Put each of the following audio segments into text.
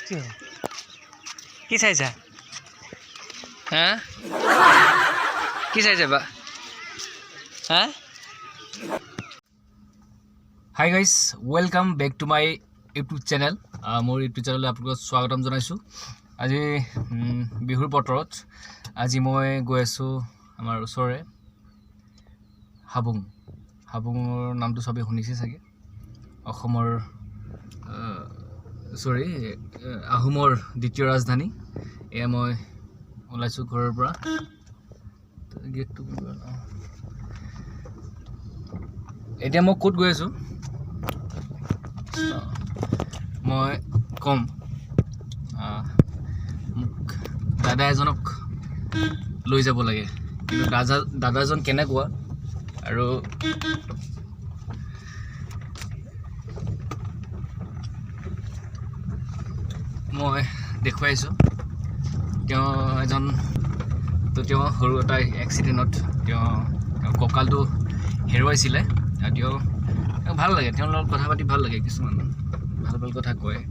কি হ'ল? কি চাইছা? হা, কি চাইছা বা? হা। Hi guys, welcome back to my YouTube channel. মোৰ ইউটিউব চেনেললৈ আপোনালোকক স্বাগতম জনাইছোঁ। আজি বিহুৰ বতৰত আজি মই গৈ আছোঁ আমাৰ ওচৰৰে হাবুং। হাবুঙৰ নামটো চবেই শুনিছে চাগে। অসমৰ, চৰি, আহোমৰ দ্বিতীয় ৰাজধানী। এয়া মই ওলাইছোঁ ঘৰৰ পৰা। গেটটো, এতিয়া মই ক'ত গৈ আছোঁ মই ক'ম। মোক দাদা এজনক লৈ যাব লাগে, কিন্তু দাদাজন কেনেকুৱা আৰু মই দেখুৱাইছোঁ। তেওঁ এজন, তো তেওঁ সৰু এটা এক্সিডেণ্টত তেওঁ কঁকালটো হেৰুৱাইছিলে আৰু তেওঁ ভাল লাগে, তেওঁৰ লগত কথা পাতি ভাল লাগে, কিছুমান ভাল ভাল কথা কয়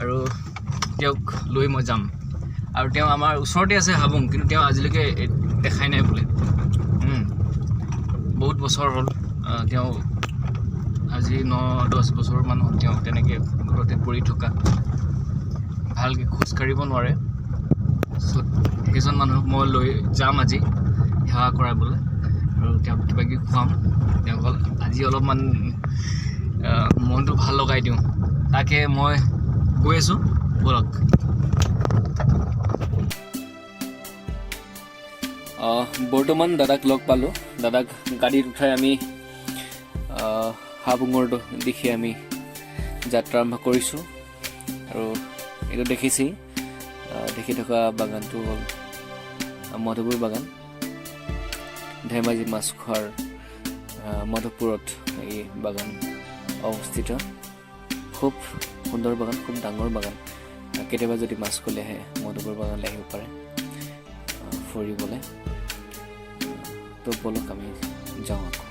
আৰু তেওঁক লৈ মই যাম। আৰু তেওঁ আমাৰ ওচৰতে আছে হাবুং, কিন্তু তেওঁ আজিলৈকে দেখাই নাই বোলে। বহুত বছৰ হ'ল। তেওঁ আজি 9-10 বছৰমান হ'ল তেওঁ তেনেকৈ ঘৰতে পৰি থকা, ভালকৈ খোজকাঢ়িব নোৱাৰে। চ' সেইজন মানুহক মই লৈ যাম আজি সেৱা কৰাবলৈ আৰু তেওঁক কিবা কিবি খুৱাম। তেওঁক আজি অলপমান মনটো ভাল লগাই দিওঁ, তাকে মই গৈ আছোঁ, ব'লক। বৰ্তমান দাদাক লগ পালোঁ। দাদাক গাড়ীত উঠাই আমি হাবুঙৰ দিশে আমি যাত্ৰা আৰম্ভ কৰিছোঁ। আৰু এইটো দেখিছেই, দেখি থকা বাগানটো হ'ল মধুপুৰ বাগান। ধেমাজি মাছখোৱাৰ মধুপুৰত এই বাগান অৱস্থিত। খুব সুন্দৰ বাগান, খুব ডাঙৰ বাগান। কেতিয়াবা যদি মাছখোৱালৈ আহে, মধুপুৰ বাগানলৈ আহিব পাৰে ফুৰিবলৈ। তো ব'লক, আমি যাওঁ আকৌ।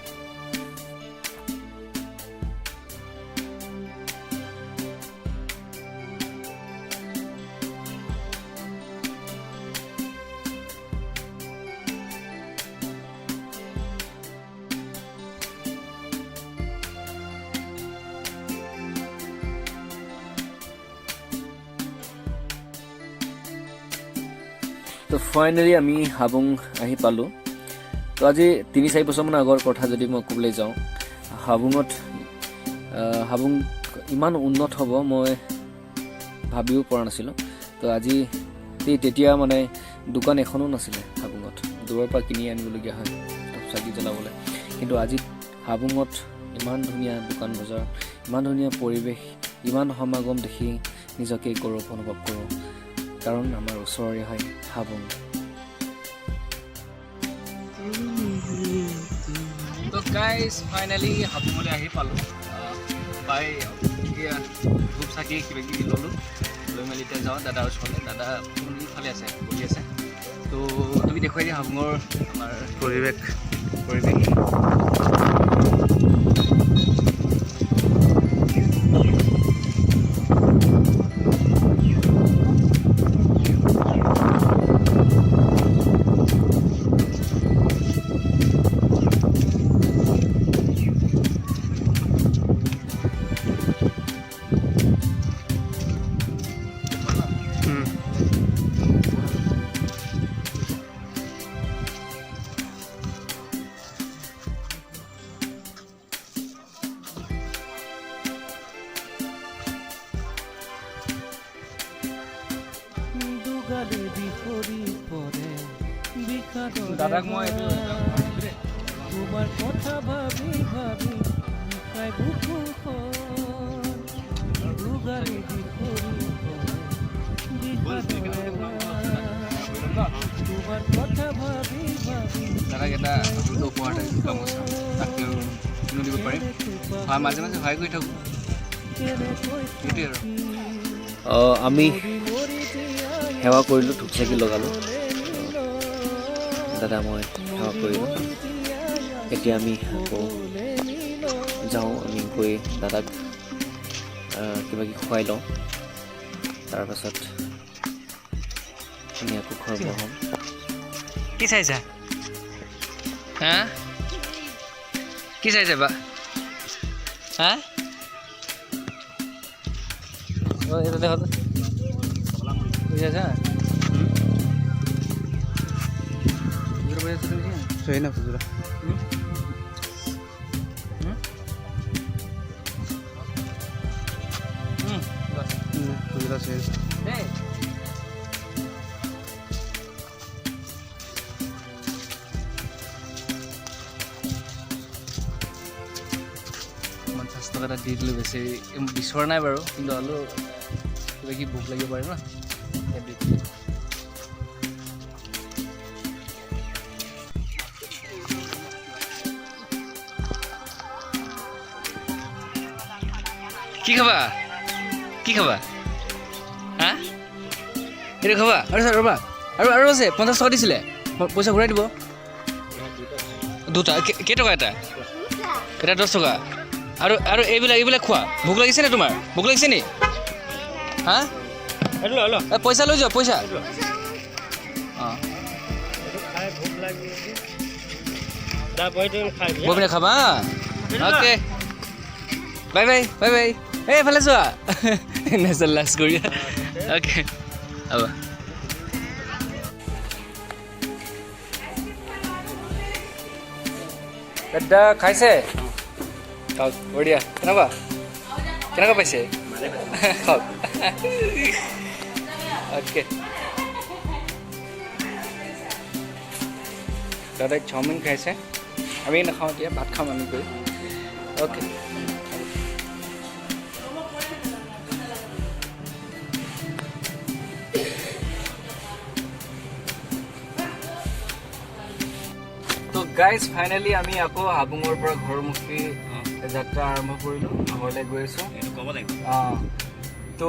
তো ফাইনেলি আমি হাবুং আহি পালোঁ। তো আজি 3-4 বছৰমান আগৰ কথা যদি মই ক'বলৈ যাওঁ, হাবুং ইমান উন্নত হ'ব মই ভাবিও পৰা নাছিলোঁ। তো আজি এই তেতিয়া মানে দোকান এখনো নাছিলে হাবুঙত, দূৰৰ পৰা কিনি আনিবলগীয়া হয় ধূপ চাকি জ্বলাবলৈ। কিন্তু আজি হাবুঙত ইমান ধুনীয়া দোকান বজাৰ, ইমান ধুনীয়া পৰিৱেশ, ইমান সমাগম দেখি নিজকে গৌৰৱ অনুভৱ কৰোঁ, কাৰণ আমাৰ ওচৰৰে হয় হাবুং। তো গাইজ, ফাইনেলি হাবুঙলৈ আহি পালোঁ। পাই এতিয়া ধূপ চাকি কিবা কিবি ল'লোঁ, লৈ মেলি এতিয়া যাওঁ দাদাৰ ওচৰলৈ। দাদা কোনফালে আছে, বহি আছে। তো তুমি দেখুৱাই দিয়া হাবুঙৰ আমাৰ পৰিৱেশ। পৰিৱেশ। দুগালে বিহৰি পৰে বিষাদৰে। দাদাক মই এইটো তোমাৰ কথা ভাবি ভাবি বিষাই বুকুখন। দুগালে বিহৰি পৰে বিষাদৰে। তোমাৰ কথা ভাবি ভাবি দাদাক এটা আপোনালোকে উপহাৰ এটা গামোচা, তাকে কিনি দিব পাৰিম। হয়, মাজে মাজে সহায় কৰি থাকোঁ, সেইটোৱে আৰু। আমি সেৱা কৰিলোঁ, ধূপ চাকি লগালোঁ, দাদা মই সেৱা কৰিলোঁ। এতিয়া আমি আকৌ যাওঁ, আমি গৈ দাদাক কিবা কিবি খুৱাই লওঁ। তাৰপাছত আমি আকৌ ঘৰ বহাম। কি চাইছা? হা, কি চাইছা বা? হা, এইটো দেখো, বুজি আছা? সही না খুচরা। খুচরা শেষ। এই 50 টকা এটা দি দিলোঁ, বেছি বিচৰা নাই বাৰু, কিন্তু হ'লেও কিবা কিবি ভোক লাগিব পাৰে ন, ইয়াত দি দিলোঁ। কি খাবা? কি খাবা? হা, এইটো খাবা? আৰু ছাৰ, ৰ'বা, আৰু আছে। 50 টকা দিছিলে, পইচা ঘূৰাই দিব। দুটা কেইটকা এটা? এটা 10 টকা। আৰু এইবিলাক খোৱা। ভোক লাগিছে নে তোমাৰ? ভোক লাগিছে নি? হা, এই পইচা লৈ যোৱা, পইচা। অঁ, বহি পিনে খাবা। Okay, bye bye, bye bye. এই এইফালে যোৱা, নেচাৰ লাজ কৰি। অ'কে, হ'ব। দাদা খাইছে? খাওক, বঢ়িয়া। কেনেকুৱা কেনেকুৱা পাইছে? খাওক। অ'কে, দাদাই চাওমিন খাইছে। আমি নাখাওঁ এতিয়া, ভাত খাম আমি গৈ। অ'কে, তো গাইজ, ফাইনেলি আমি আকৌ হাবুঙৰ পৰা ঘৰমুখী যাত্ৰা আৰম্ভ কৰিলোঁ, ঘৰলৈ গৈ আছোঁ। এইটো ক'ব লাগিব। অঁ, তো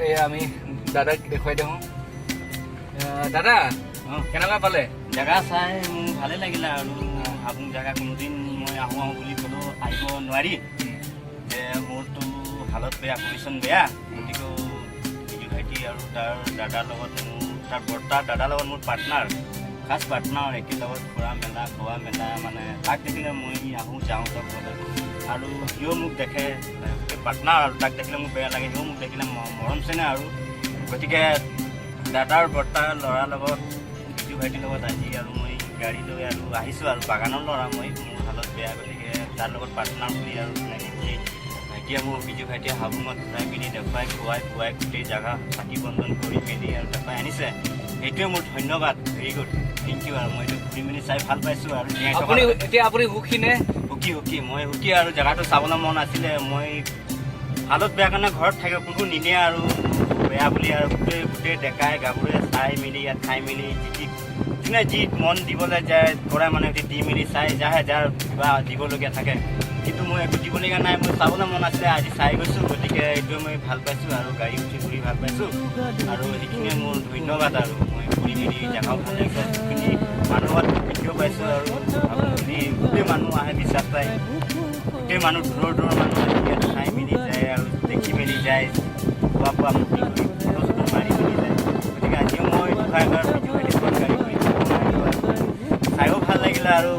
এই আমি দাদাক দেখুৱাই দিওঁ। দাদা, কেনেকুৱা পালে? জেগা চাই মোৰ ভালেই লাগিলে আৰু হাবুং জেগা কোনোদিন মই আহোঁ আহোঁ বুলি ক'লেও আহিব নোৱাৰি যে মোৰতো হালত বেয়া, কণ্ডিশ্যন বেয়া। গতিকে বিজু ভাইটি আৰু তাৰ দাদাৰ লগত মোৰ, তাৰ বৰ্তাৰ দাদাৰ লগত মোৰ পাৰ্টনাৰ, খাচ পাৰ্টনাৰ, একেলগত ফুৰা মেলা, খোৱা মেলা, মানে তাক দেখিলে মই আহোঁ যাওঁ তাৰ ঘৰলৈ আৰু সিও মোক দেখে পাৰ্টনাৰ আৰু তাক দেখিলে মোক বেয়া লাগে, সিও মোক দেখিলে মৰম চেনেহ। আৰু গতিকে দাদাৰ বৰ্তাৰ ল'ৰাৰ লগত, বিজু ভাইটিৰ লগত আজি আৰু মই গাড়ী লৈ আৰু আহিছোঁ। আৰু বাগানৰ ল'ৰা মই, মোৰ হালত বেয়া, গতিকে তাৰ লগত পাৰ্টনাৰ বুলি আৰু চিনাকি বুলি ভাইটিয়ে মোৰ, বিজু ভাইটিয়ে হাবুঙত ঘূৰাই মেলি দেখুৱাই, খুৱাই খুৱাই গোটেই জেগা চাকি বন্ধন কৰি মেলি আৰু দেখুৱাই আনিছে। সেইটোৱে মোৰ ধন্যবাদ। Very good, thank U. আৰু মই এইটো ঘূৰি মেলি চাই ভাল পাইছোঁ আৰু জীয়াই থকা আপুনি এতিয়া আপুনি সুখী নে? সুখী, সুখী, মই সুখী। আৰু জেগাটো চাবলৈ মন আছিলে। মই হালত বেয়া কাৰণে ঘৰত থাকিব কোনো নিনিয়ে আৰু বেয়া বুলি। আৰু গোটেই গোটেই ডেকাই গাভৰুৱে চাই মেলি ইয়াত খাই মেলি যি যি যোনে যি মন দিবলৈ যায় কৰে, মানে দি মেলি চাই যাহে, যাৰ কিবা দিবলগীয়া থাকে। কিন্তু মই একো দিবলগীয়া নাই, মোৰ চাবলৈ মন আছিলে, আজি চাই গৈছোঁ। গতিকে এইটোৱে মই ভাল পাইছোঁ আৰু গাড়ী উঠি ঘূৰি ভাল পাইছোঁ আৰু সেইখিনিয়ে মোৰ ধন্যবাদ। আৰু মই ঘূৰি মেলি জেগাও ভাল লাগিছে, সেইখিনি মানুহত দেখিও পাইছোঁ। আৰু আপুনি গোটেই মানুহ আহে, বিশ্বাস পায়, গোটেই মানুহ দূৰৰ দূৰৰ মানুহ আহি ইয়াত খাই মেলি যায় আৰু দেখি মেলি যায়, খোৱা বোৱা ফূৰ্তি কৰি ফটো চটো মাৰি মেলি যায়। গতিকে আজিও মই দুষাৰ বিজু ভাইটিখন গাড়ী কৰি চাইও ভাল লাগিলে আৰু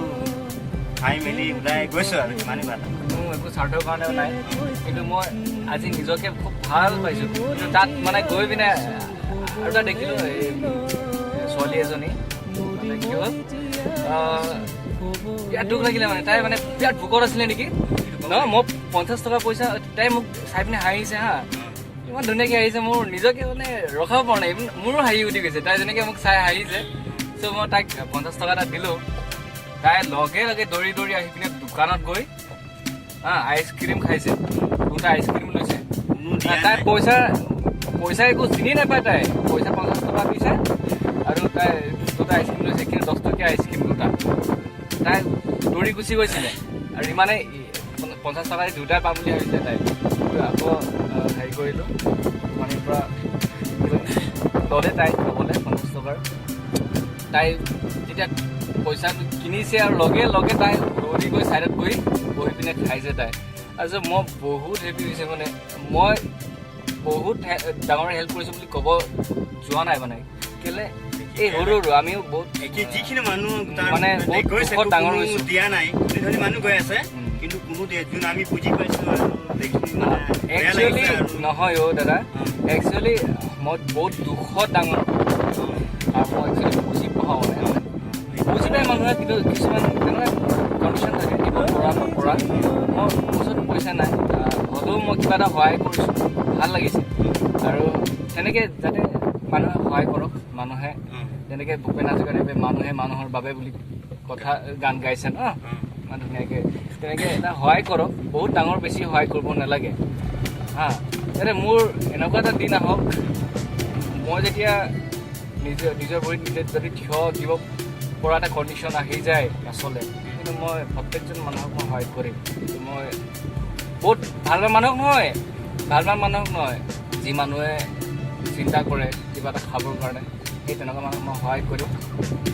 খাই মেলি ওলাই গৈছোঁ আৰু ইমানেই ভাল। মোৰ একো স্বাৰ্থৰ কাৰণেও নাই, কিন্তু মই আজি নিজকে খুব ভাল পাইছোঁ। কিন্তু তাত মানে গৈ পিনে আৰু এটা দেখিলোঁ, এই ছোৱালী এজনী, মানে কি হ'ল, বিৰাট দুখ লাগিলে। মানে তাই মানে বিৰাট ভোকত আছিলে নেকি ন। মই 50 টকা পইচা, তাই মোক চাই পিনে হাঁহিছে। হা, ইমান ধুনীয়াকৈ হাঁহিছে, মোৰ নিজকে মানে ৰখাব পৰা নাই, মোৰো হাঁহি উঠি গৈছে তাই যেনেকৈ মোক চাই হাঁহিছে। চ' মই তাইক 50 টকা এটা দিলোঁ। তাই লগে লগে দৌৰি দৌৰি আহি পিনে দোকানত গৈ হা আইচক্ৰীম খাইছে, দুটা আইচক্ৰীম লৈছে। কোনো দিয়া তাই নাই। পইচা একো চিনি নাপায়। তাই পইচা 50 টকা দিছে আৰু তাই দুটা আইচক্ৰীম লৈছে, কিন্তু 10 টকীয়া আইচক্ৰীম দুটা। তাই দৌৰি গুচি গৈছিলে আৰু ইমানেই 50 টকা দি দুটাই পাম বুলি ভাবিছিলে তাই। কিন্তু আকৌ হেৰি কৰিলোঁ, দোকানীৰ পৰা ল'লে তাই ল'বলৈ 50 টকাৰ। তাই যেতিয়া পইচা কিনিছে আৰু লগে লগে তাই দৌৰি গৈ ছাইডত গৈ বহি পিনে খাইছে তাই। তাৰপিছত মই বহুত হেপী হৈছে, মানে মই বহুত ডাঙৰ হেল্প কৰিছোঁ বুলি ক'ব যোৱা নাই। মানে কেলে এই সৰু সৰু আমিও বহুত যিখিনি মানুহ তাৰ মানে বহুত গৈছে, দুখত ডাঙৰ কোনো হৈছোঁ। দিয়া নাই, ধনী ধনী মানুহ গৈ আছে, কিন্তু কোনো দিয়া যোন আমি বুজি পাইছো আৰু দেখি মানে বেয়া একচুৱেলি লাগিছে আৰু। নহয় অ' দাদা, একচুৱেলি মই বহুত দুখত ডাঙৰ আৰু মই একচুৱেলি বুজি পাওঁ। মানে বুজি পায় মানুহে, কিন্তু কিছুমান তেনেকুৱা কণ্ডিশ্যন থাকে, দিব পৰা নপৰা। মই ওচৰত পইচা নাই, হ'লেও মই কিবা এটা সহায় কৰিছোঁ, ভাল লাগিছে। আৰু তেনেকৈ যাতে মানুহে সহায় কৰক। মানুহে যেনেকৈ ভূপেন হাজৰিকাদেৱে "মানুহে মানুহৰ বাবে" বুলি কথা গান গাইছে ন, ইমান ধুনীয়াকৈ, তেনেকৈ এটা সহায় কৰক। বহুত ডাঙৰ বেছি সহায় কৰিব নালাগে। হা, যাতে মোৰ এনেকুৱা এটা দিন আহক, মই যেতিয়া নিজে নিজৰ ভৰিত নিজে যদি থিয় দিব পৰা এটা কণ্ডিশ্যন আহি যায় আচলতে, কিন্তু মই প্ৰত্যেকজন মানুহক মই সহায় কৰিম। কিন্তু মই বহুত ভাল ভাল মানুহক নহয়, ভাল ভাল মানুহক নহয়, যি মানুহে চিন্তা কৰে কিবা এটা খাবৰ কাৰণে, সেই তেনেকুৱা মানুহক মই সহায় কৰিম।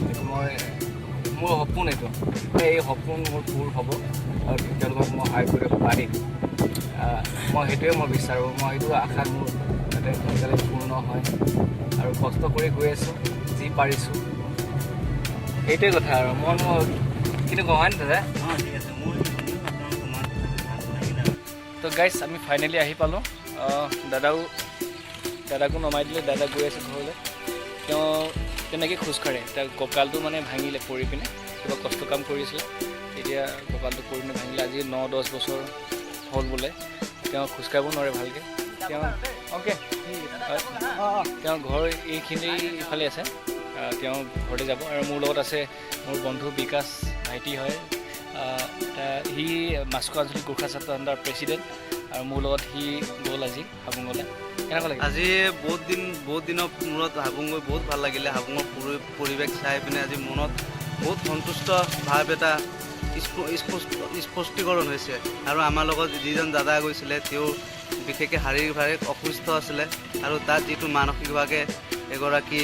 সেইটো মই মোৰ সপোন এইটো। এই সপোন মোৰ পূৰ হ'ব আৰু তেওঁলোকক মই সহায় কৰিব পাৰিম। মই সেইটোৱে মই বিচাৰোঁ। মই সেইটো আশা মোৰ যাতে সোনকালে পূৰ্ণ হয় আৰু কষ্ট কৰি গৈ আছোঁ যি পাৰিছোঁ। সেইটোৱে কথা আৰু মই মই কিন্তু কওঁ, হয় দাদা? অঁ, ঠিক আছে। মোৰ শুনিও আপোনাৰ তোমাৰ ভাল লাগিলে আৰু। তো গাইজ, আমি ফাইনেলি আহি পালোঁ। দাদাও, দাদাকো নমাই দিলে। দাদা গৈ আছে ঘৰলৈ। তেওঁ তেনেকৈ খোজকাঢ়ে। তেওঁ কঁকালটো মানে ভাঙিলে পৰি পিনে, কিবা কষ্ট কাম কৰিছিলে, তেতিয়া কঁকালটো পৰি পিনে ভাঙিলে। আজি 9-10 বছৰ হ'ল বোলে। তেওঁ খোজকাঢ়িব নোৱাৰে ভালকৈ। তেওঁ অ'কে, তেওঁৰ ঘৰ এইখিনি ইফালে আছে। তেওঁ ঘৰলৈ যাব। আৰু মোৰ লগত আছে মোৰ বন্ধু বিকাশ, ভাইটি হয়। সি মাছখোৱা আঞ্চলিক গোৰ্খা ছাত্ৰ সন্থাৰ প্ৰেচিডেণ্ট আৰু মোৰ লগত সি গ'ল আজি হাবুঙলৈ। কেনেকুৱা লাগিল? আজি বহুত দিন, বহুত দিনৰ মূৰত হাবুং গৈ বহুত ভাল লাগিলে। হাবুঙৰ পৰিৱেশ চাই পিনে আজি মনত বহুত সন্তুষ্ট ভাৱ এটা স্পষ্টীকৰণ হৈছে। আৰু আমাৰ লগত যিজন দাদা গৈছিলে, তেওঁ বিশেষকৈ শাৰীৰিকভাৱে অসুস্থ আছিলে আৰু তাত যিটো মানসিকভাৱে এগৰাকী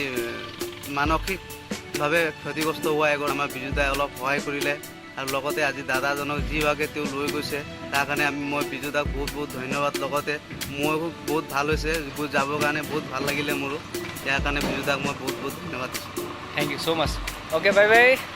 মানসিকভাৱে ক্ষতিগ্ৰস্ত হোৱা এগৰাকী আমাৰ বিজুদাই অলপ সহায় কৰিলে। আৰু লগতে আজি দাদাজনক যিভাগে তেওঁ লৈ গৈছে, তাৰ কাৰণে মই বিজুদাক বহুত বহুত ধন্যবাদ। লগতে ময়ো বহুত ভাল হৈছে, যাবৰ কাৰণে বহুত ভাল লাগিলে মোৰো। ইয়াৰ কাৰণে বিজুদাক মই বহুত বহুত ধন্যবাদ দিছোঁ। Thank you so much. Okay, bye bye.